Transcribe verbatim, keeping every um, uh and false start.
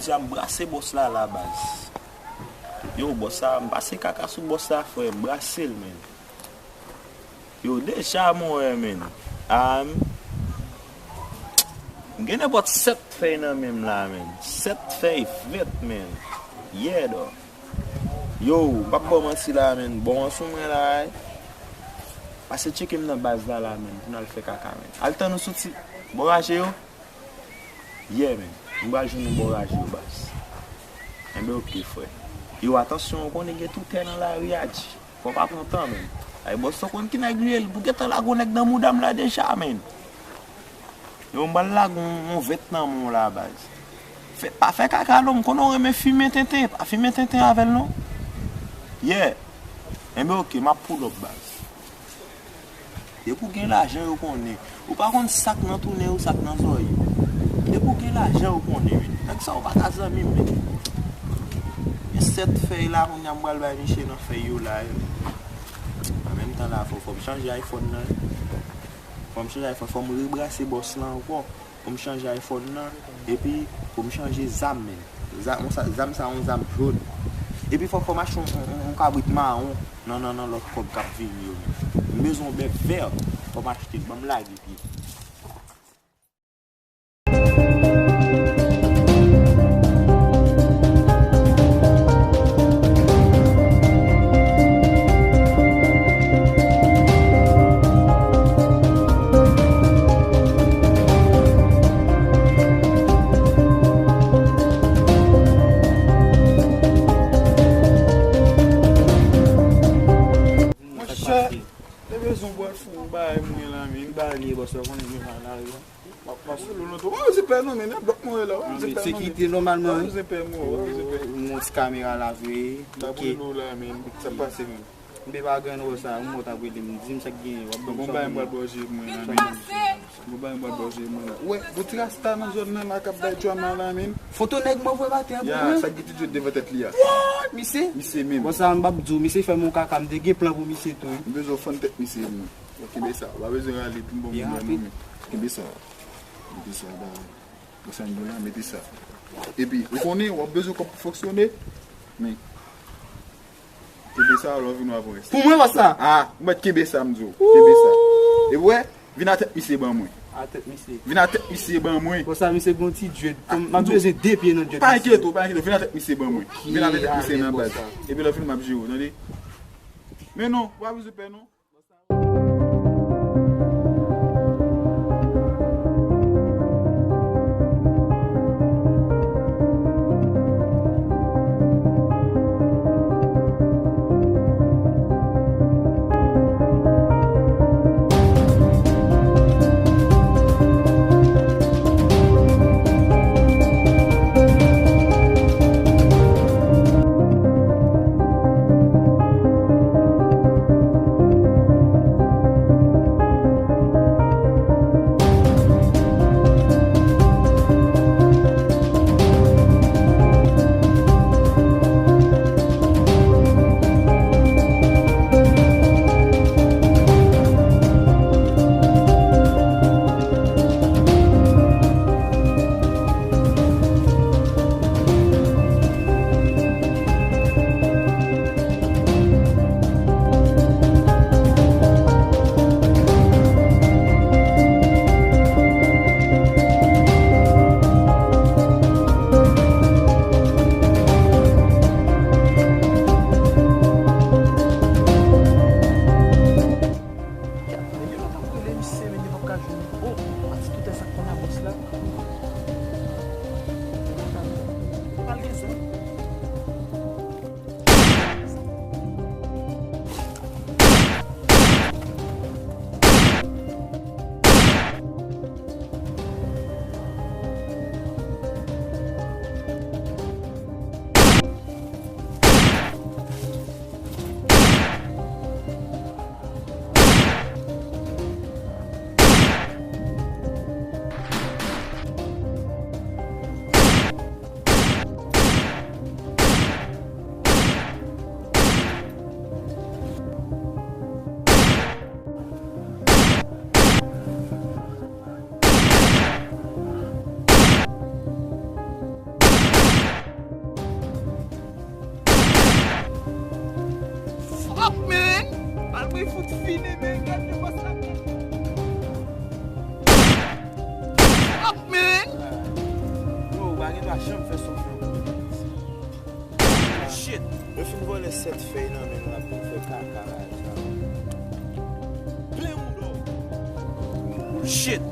Deja m brase bòs la la, baz. Yo, bòs la, m pase kaka sou bòs la, frè, m brase l, men. Yo, deja mwen wè, men. Ah, m gen nenpòt sèt fèy nan men m la, men. Sèt fèy vèt, men. Yeah, dò. Yo, m p ap ba w manti la, men. Bon an sou mwen la, ey. Pase tcheke m nan baz la, la, men. Pou n al fè kaka, men. Al tann ou soti. Bò raje yo. Yeah, men. M pral jwenn yon bò raje yo, baz. Enben, oke, frè. Yo, atansyon, ou konnen gen tou tè nan lari a, G. Fò w pa pran tan, men. Ay, bòs, ou konn ki nèg li ye, l pou gentan lage yon nèg nan mouda m la deja, men. Yo, m pral lage yon, yon vèt nan men w la, baz. Fè, pa fè kaka, non, m konnen w renmen fimen tenten. Pa fimen tenten avè l, non. Yeah. Enben, oke, m ap pull up, baz. Depi w gen lajan, yo konnen. Ou pa konn sa k nan tou nen yo, sa k nan zòrèy yo. Depi w gen lajan, yo konnen, wi. Nèg sa yo pa ka zanmi m, men. Gen sèt fèy la, kounye a m pral bay misye nan fèy yo la, wi. An menm tan la, fò, fò m chanje iPhone nan, wi. Fò m chanje iPhone, fò m rebrase bòs lan ankò. Pou m chanje iPhone nan, epi pou m chanje zam, men. Zam, yon sa, zam sa, yon zam jòn. Epi fò, fò m achte yon, yon, yon, yon kabrit mawon nan, nan, nan lòt kòb k ap vini yo, men. M bezwen yon bèf vè, fò m achte l, ban m lage pye. Monchè, te bezwen bwè fou bagay mwen la, men. Ki bagay li ye, bòs, ou konnen mwen pa nan lari a. W ap pase lou lontan. W ap di pè non, men, nan blòk mwen la, w ap di pè non, men. Sekirite nòmalman, wi. W ap di pè mwen, w ap di pè. Yon ti kamera la vre. Oke. Sa pase, men. M te pa gen wè sa, yon mò t ap rele m, di m sa k genyen, w ap ban m sa w konnen. Bon, bagay m pral bòje mwen la, men. Bon, bagay m pral bòje mwen la. Ou wè, gon ti rasta nan zòn nan la k ap bay drama la, men. Foto nèg mwen voye maten an pou mwen. Ya, sa k gen ti djòl devan tèt li a. What? Misye? Misye menm. Bon, sa m p ap di w, misye fè m yon kaka, m te gen plan pou misye tou, wi. M bezwen w fann tèt misye, men. Yo, kenbe sa. W pa bezwen rale pou m ban moun la, non, men. Kenbe sa. Mete sa, ba. Bon, sa m di w la, mete sa. Epi, ou konnen, w ap bezwen kòb pou fonksyone. Men. Kenbe sa, lè w vin w ap wè. Pou mwen, wè sa? Ah, ou mèt kenbe sa, m di w. Kenbe sa. Epi, wè, vin a tèt misye ban mwen. A tèt misye. Vin a tèt misye ban mwen. Bon, sa, misye gon ti dread. M ap bezwen de pye nan dread misye. Pa enkyete w, pa enkyete w. Vin a tèt misye ban mwen. Vin a tèt misye nan baz. Epi, lè w fin, m ap jere w, tande? Men non, w pa bezwen pè, non. Li fout fini, men gade bòs la. Fuck, man! Yo, ou pa gen dwa janm fè sa w fè. Shit! Yo fin vòlè sèt fèy nan men l, l ap vin fè kaka la. Plen mouda w. Shit!